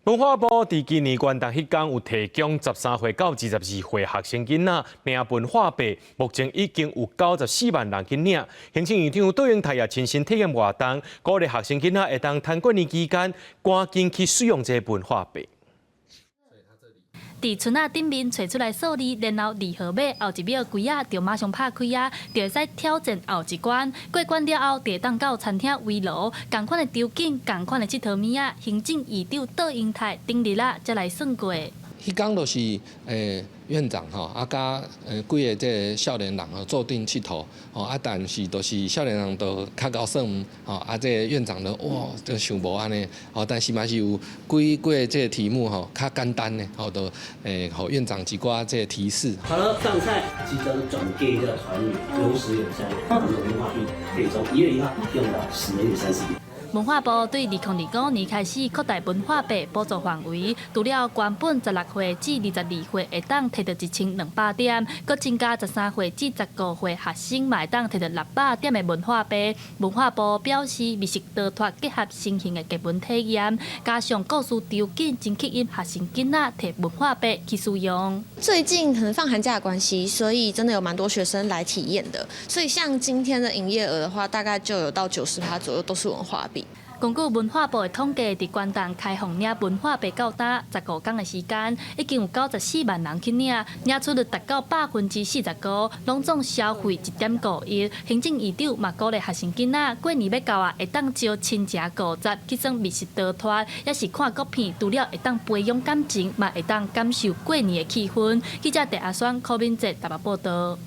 文化部佇今年元旦彼工有提供13歲到22歲學生囡仔領文化幣，目前已經有94萬人去領。行政院長卓榮泰也親身體驗活動，鼓勵學生囡仔會當趁過年期間趕緊去使用這個文化幣。佇欉仔頂面揣出來數字，然後二號碼後一秒櫃仔就馬上拍開啊，就會使挑戰後一關。過關了後，就會當到餐廳圍爐，仝款的場景，仝款的𨑨迌物仔。行政院長卓榮泰頂日仔才來算過。彼工就是院長吼，啊佮幾个這个少年人吼做陣𨑨迌，吼啊但是就是少年人都較𠢕算，吼啊這个院長就哇就想無按呢，吼但是嘛是有幾幾个這个題目吼較簡單的，吼就予院長一寡這个提示。好了，上菜，這叫做轉嫁的團圓，有始有終。文化幣可以從1月1號用到12月31。文化部對2025年開始擴大文化幣補助範圍，除了原本16歲至22歲會當提著1200點，閣增加13歲至15歲學生嘛會當提著600點的文化幣。文化部表示，密室逃脫結合新型的藝文體驗，加上故事場景，真吸引學生囡仔提文化幣去使用。最近可能放寒假的關係，所以真的有蠻多學生來體驗的。所以像今天的營業額的話，大概就有到90%左右都是文化幣。根據文化部的統計，佇元旦開放領文化幣到今15工的時間，已經有94萬人去領，領取率達到45%，攏總消費1.5億。行政院長嘛鼓勵學生囡仔過年欲到啊，會當招親情故雜去耍密室逃脫，抑是看國片，除了會當培養感情，嘛會當感受過年的氣氛。記者鄭阿雙、柯敏哲台北報導。